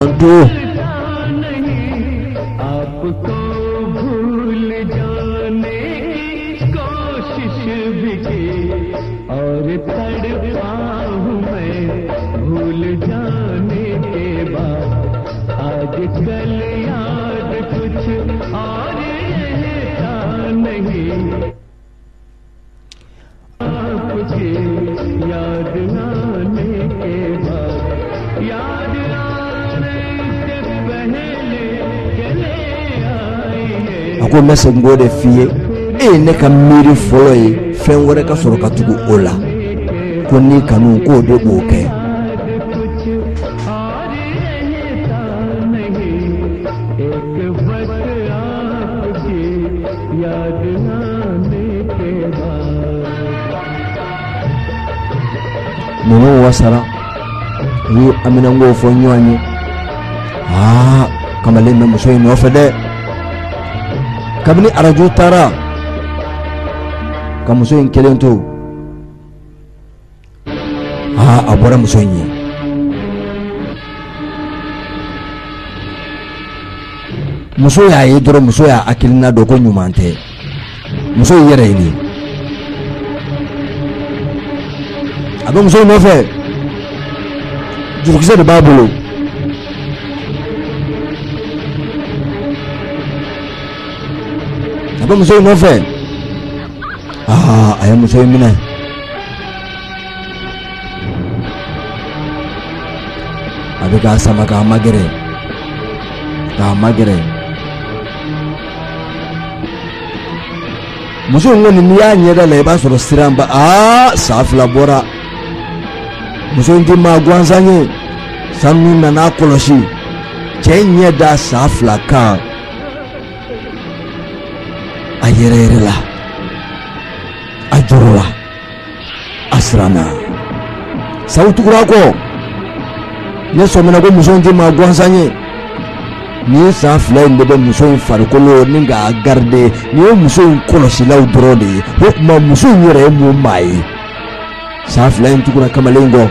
To a ko n bɛ segin k'o de f'i ye, e ye ne ka miiri fɔlɔ ye, fɛn wɛrɛ ka sɔrɔ ka tugu o la, ko ni kanu k'o de b'o kɛ. Ninnu wasara, u y'u haminankow fɔ ɲɔgɔn ye. Aa, kamalen bɛ muso in nɔfɛ dɛ. Kabini arajo taara ka muso in kelen to, aa, a bɔra muso in ye. Muso y'a ye dɔrɔn, muso y'a hakilina dɔn ko ɲuman tɛ. Muso y'i yɛrɛ ɲini, a bɛ muso in nɔfɛ, jurukisɛ de b'a bolo. A bɛ muso in nɔfɛ, aa, a ye muso in minɛ. A bɛ k'a sama k'a magɛrɛ, k'a magɛrɛ. Muso in kɔni, n'i y'a ɲɛda la, i b'a sɔrɔ siran ba. Aa, sa fila bɔra. Muso in tɛ maa gansan ye. Sanu nana kɔlɔsi cɛ ɲɛ da sa fila kan, a yɛrɛ yɛrɛ la, a jɔrɔ la, a siranna. Saw tugura kɔ. Ne sɔmina ko muso in tɛ maa gansan ye. Nin san fila in de bɛ muso in farikolo ni k'a garide. Nin ye muso in kɔlɔsilaw dɔrɔn de ye. O tuma muso in yɛrɛ ye mun maa ye? San fila in tugura kamalen kɔ.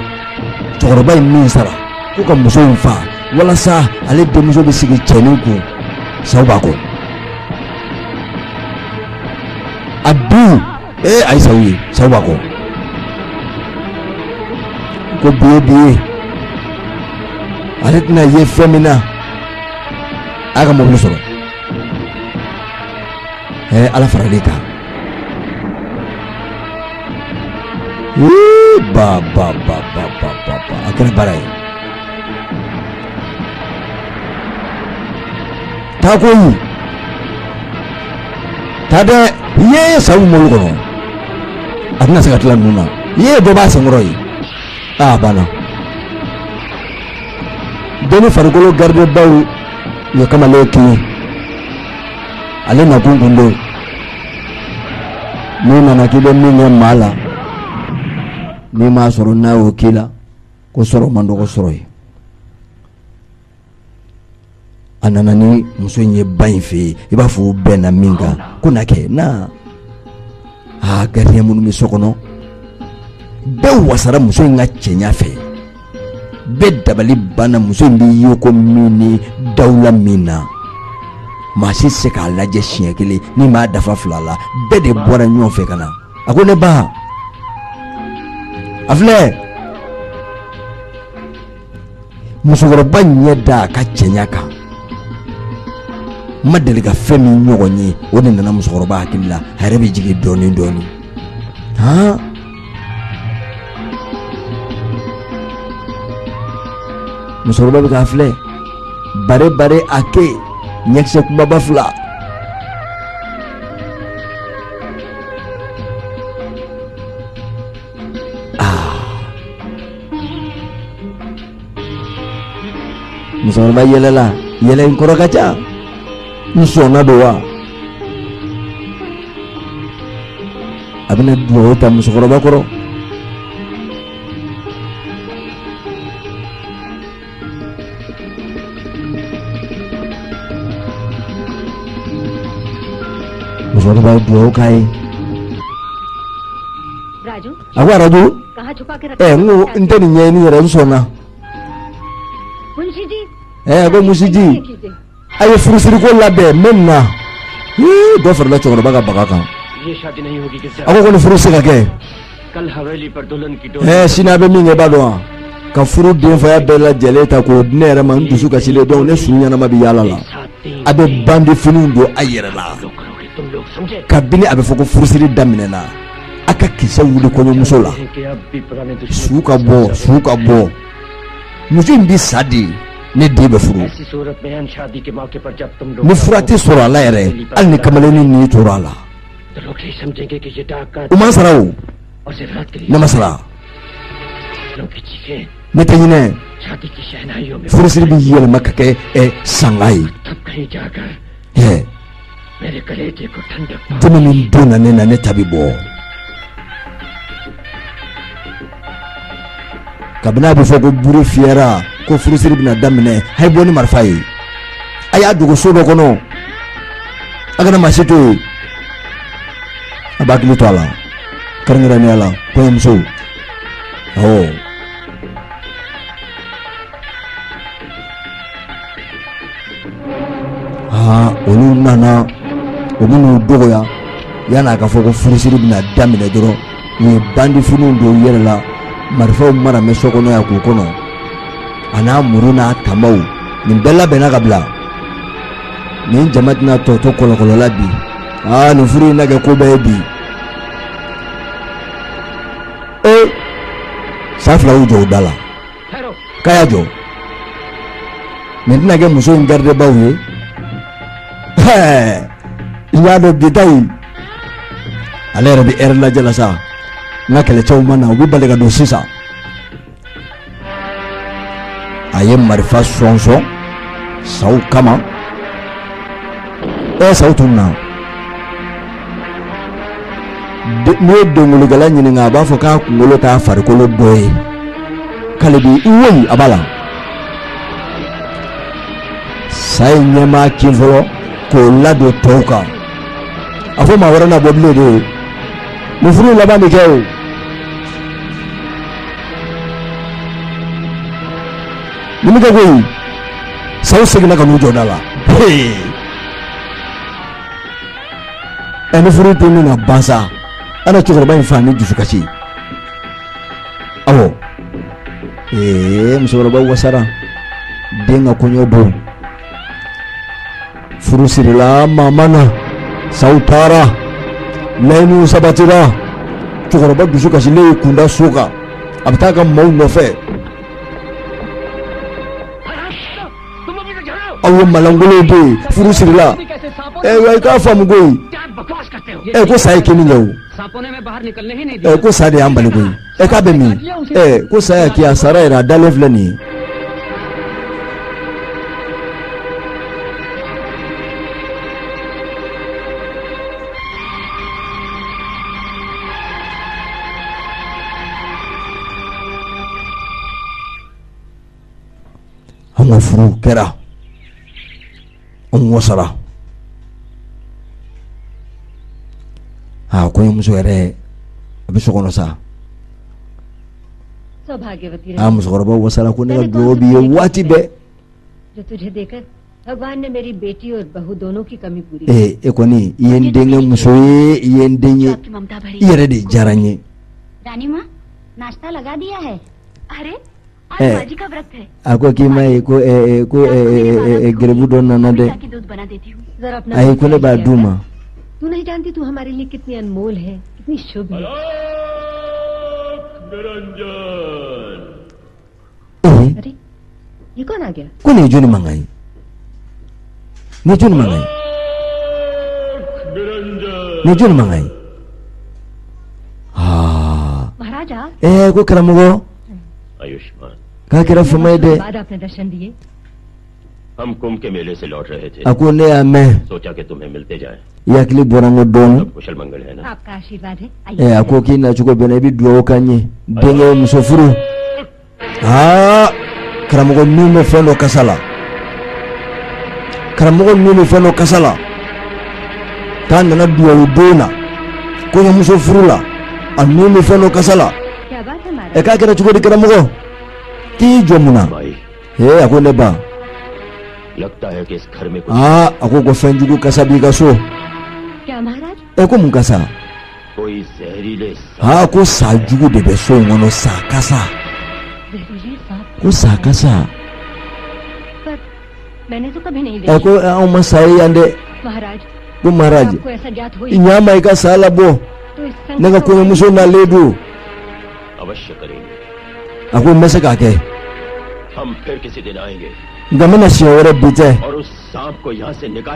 Cɛkɔrɔba in min sara ko ka muso in fa walasa ale denmuso bɛ sigi cɛnin kun, saw b'a kɔ. A dun ee, a ye saw ye, saw b'a kɔ. Ko bi ye bi ye, ale tɛna ye fɛn min na, a y'a ka mobili sɔrɔ. Ɛɛ, ala faralen kan. Ee, ba ba ba ba ba ba ba, a kɛra baara ye. Taa koyi, taa dɛ. I ye saw mobili kɔnɔ, a tɛna se ka tila ninnu na. I ye dɔ b'a senkɔrɔ yen, aa, banna. Denni farikolo garidibaw ye kamalen kin, ale nakun kun don. N'i nana k'i bɛ min kɛ maa la, n'i m'a sɔrɔ, n'a y'o k'i la, ko sɔrɔ man dɔgɔ sɔrɔ ye. A nana ni muso in ye ba in fɛ yen, i b'a fɔ u bɛnna min kan ko na kɛ na. Aa, gardien minnu bɛ so kɔnɔ, bɛɛ wasara muso in ka cɛɲa fɛ. Bɛɛ dabali banna muso in bɛ yeko min ni dawula min na. Maa si tɛ se k'a lajɛ siɲɛ kelen ni m'a dafa fila la. Bɛɛ de bɔra ɲɔgɔn fɛ ka na. A ko ne ba, a filɛ. Musokɔrɔba ɲɛ da a ka cɛɲa kan, n ma deli ka fɛn min ɲɔgɔn ye, o de nana musokɔrɔba hakili la. A yɛrɛ bɛ jigin dɔɔnin dɔɔnin. Han, musokɔrɔba bɛ k'a filɛ bare bare, a kɛ ɲɛkisɛ kunbaba fila. Musokɔrɔba yɛlɛla, yɛlɛ in kɔrɔ ka ca. N sɔnna don wa? A bɛna dugawu ta musokɔrɔba kɔrɔ. Musokɔrɔba ye dugawu k'a ye. A ko arajo, ɛ, n ko n tɛ nin ɲɛɲini yɛrɛ, n sɔnna. A ko Musiji, a ye furusiriko labɛn n bɛ na. Dɔ farala cɛkɔrɔba ka baga kan. A ko ko nin furu se ka kɛ. Sini a bɛ min kɛ i b'a dɔn wa? Ka furu denfaya bɛɛ lajɛlen ta k'o di ne yɛrɛ ma, n dusu kasilen, donc ne su ɲɛnama bɛ yaala la. A bɛ bandi finiw don a yɛrɛ la. Kabini a bɛ fɔ ko furusiri daminɛna, a ka kisɛ wuli kɔɲɔmuso la. Su ka bɔ, su ka bɔ. Muso in bɛ sa de, ne den bɛ furu. Ni fura tɛ sɔrɔ a la yɛrɛ, hali ni kamalennin ni tora a la. U ma sara o, ne ma sara. Ne tɛ ɲinɛ. Furusiri bɛ yɛlɛma ka kɛ sanga ye. Dimi min donna ne na, ne ta bɛ bɔ. Kabini a bɛ fɔ ko buru fiyɛra, ko furusiri bɛna daminɛ, a ye bɔ ni marifa ye. A y'a dogo so dɔ kɔnɔ. A kana maa si to yen. A b'a hakili to a la. Kɛrɛnkɛrɛnnenya la, kɔɲɔmuso. Awɔ. Aa, olu nana, u bɛn'u dɔgɔya yan'a ka fɔ ko furusiri bɛna daminɛ dɔrɔn, u ye bandifiniw don u yɛrɛ la, marifaw mara bɛ so kɔnɔ yan k'u kɔnɔ, a n'a muru n'a tamaw, nin bɛɛ labɛnna ka bila. Nin jama tɛna tɔ to kɔlɔkɔlɔ la bi. Aa, nin furu in na kɛ ko bɛɛ ye bi. San fila y'u jɔ u da la. K'a y'a jɔ. Nin tɛna kɛ muso in garidebaw ye. I y'a dɔn bi ta in, ale yɛrɛ bɛ ɛri lajɛ la sa. N ka kɛlɛcɛw ma na, u bɛ bali ka don sisan. A ye marifa sɔnsɔn saw kama. Saw tun na. N'i ye dɔnkilidala ɲininka, a b'a fɔ k'a kunkolo t'a farikolo dɔ ye. K'ale b'i woyi a b'a la. Sa ye ɲɛmaa kin fɔlɔ k'o ladon tɔw kan. A fɔ maa wɛrɛ na bɔ bilen de. Nin furu in laban bɛ kɛ o. Nin bɛ kɛ koyi. Saw seginna ka n'u jɔ da la. Ni furu tɛ min na ban sa, a na cɛkɔrɔba in fa ni dusukasi. Awɔ. Musokɔrɔba wasara. Den ka kɔɲɔ don. Furu sirila maa ma na. Saw taara. Layinuw sabatira. Cɛkɔrɔba dusu kasilen y'i kunda so kan. A bɛ taa ka maaw nɔfɛ. Aw ye malangolow de ye, furu sirila. Wa i k'a faamu koyi. Ko sa ye kini kɛ o. Ko sa de y'an bali koyi. K'a bɛ min? Ko sa y'a k'i a sara yɛrɛ, a dalen filɛ nin ye. An ka furu kɛra, an wasara. Aa, kɔɲɔmuso yɛrɛ a bɛ so kɔnɔ sa. Aa, musokɔrɔba wasara ko ne ka dugawu b'i ye waati bɛɛ. E kɔni i ye n denkɛ muso ye, i ye n den ye, i yɛrɛ de diyara n ye. A ko k'i ma ye ko ko garibu dɔ nana dɛ. Ayi, ko ne b'a d'u ma. तू नहीं जानती तू हमारे लिए कितनी अनमोल है, कितनी शुभ है। अरे ये कौन आ गया? Ko nin ye jɔnni mankan ye? Nin ye jɔnni mankan ye? Nin ye jɔnni mankan ye? Aa. महाराज आप? Ko karamɔgɔ. K'a kɛra fama ye dɛ. बाद आपने दर्शन दिए। हम कुंभ के मेले से लौट रहे थे। A ko ne y'a mɛn. सोचा कि तुम्हें मिलते जाएं। I hakili bɔra n kɔ dɔɔnin. कुशल मंगल है ना? आपका आशीर्वाद है। आइए। A ko k'i nacogo bɛnna, i bɛ dugawu k'an ye. Denkɛ muso furu. Aa, karamɔgɔ nun bɛ fɛn dɔ kasa la. Karamɔgɔ nun bɛ fɛn dɔ kasa la. K'a nana dugawu don na. Kɔɲɔmuso furu la. A nun bɛ fɛn dɔ kasa la. क्या बात है महाराज? K'a kɛra cogo di karamɔgɔ? K'i y'i jɔ mun na? A ko ne ba. Aa, a ko fɛn jugu kasa b'i ka so. E ko mun kasa? Aa, ko sa jugu de bɛ so in kɔnɔ, sa kasa, ko sa kasa. Ɛ, ko anw ma sa ye yan dɛ. Ko Maharaj, i ɲa ma, i ka sa labɔ, ne ka kɔɲɔmuso nalen don. A ko n bɛ se k'a kɛ, nka n bɛna siɲɛ wɛrɛ, bi tɛ.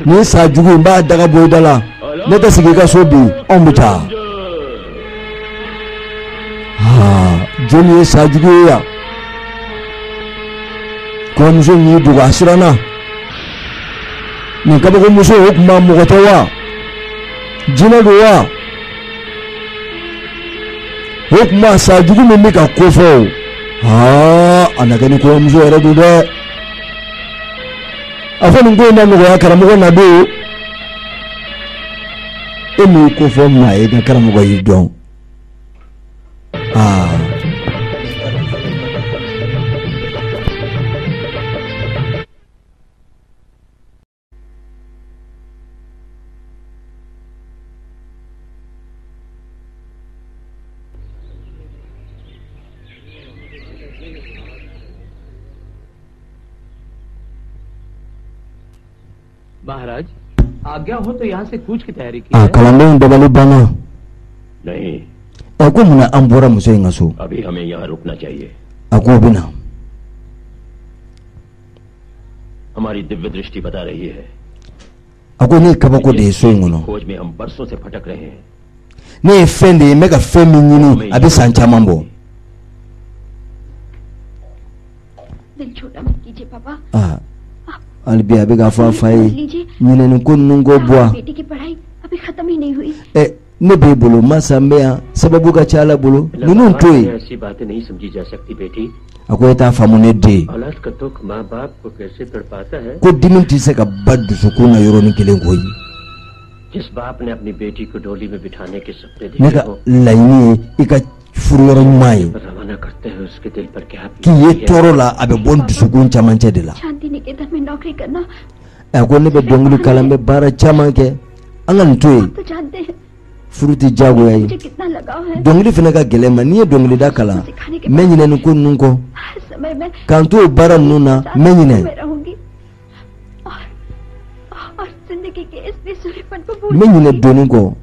Nin sa jugu in b'a daga bɔ i da la. Ne tɛ sigi i ka so bi, anw bɛ taa. Aa, jɔnni ye sa jugu ye yan? Kɔɲɔmuso y'i dogo, a siranna. Nin kabakomuso, o tuma mɔgɔ tɛ wa, jinɛ don wa? O tuma sa jugu min bɛ ka ko fɔ o, aa, a na kɛ ni kɔɲɔmuso yɛrɛ don dɛ. A fɔ nin ko in na nɔgɔya, karamɔgɔ na don. E m'i ko fɔ maa ye, ka karamɔgɔ y'i dɔn. Aa, महाराज, आज्ञा हो तो यहाँ से कूच की तैयारी की a है। Kalandenw dabali banna. नहीं। Ɛ, ko munna an bɔra muso in ka so? अभी हमें यहाँ रुकना चाहिए। A k'o bɛ na. हमारी दिव्य दृष्टि बता रही है A ko ne ye kabako de ye so in kɔnɔ. खोज में हम बरसों से भटक रहे हैं। Ne ye fɛn de ye, n bɛ ka fɛn min ɲini, a bɛ san caman bɔ. दिल छोटा मत कीजिए पापा। Aa, hali bi a bɛ k'a fɔ a fa ye, ɲinɛni ko ninnu ko bɔ a बेटी की पढ़ाई अभी खत्म ही नहीं हुई। Ɛ, ne b'e bolo, masa n bɛ yan, sababu ka ca ala bolo, ninnu to yen. ऐसी बातें नहीं समझी जा सकती बेटी। A ko e t'a faamu, ne den. औलाद का दुख माँ बाप को कैसे तड़पाता है। Ko dimi tɛ se ka ba dusukun na yɔrɔnin kelen koyi. जिस बाप ने अपनी बेटी को डोली में बिठाने के सपने Ne देखे ka हो, laɲini ye i ka furu yɔrɔ ɲuman ye. रवाना करते हुए उसके दिल पर क्या K'i ye बीतती है। tɔɔrɔ la, a bɛ bɔ n dusukun camancɛ de la. Shanti Niketan में नौकरी करना। A ko ne bɛ dɔnkili kalan, n bɛ baara caman kɛ, an ka nin to yen. आप तो जानते हैं Furu tɛ diyagoya ye. मुझे कितना लगाव है। Dɔnkili fana ka gɛlɛn ma. N'i ye dɔnkilida kalan, n bɛ ɲinɛ nin ko ninnu kɔ. हर समय मैं K'an to o baara ninnu na, n bɛ ɲinɛ. में रहूंगी और जिंदगी के इस बेसुरेपन को भूल N bɛ ɲinɛ जाऊंगी। doni kɔ.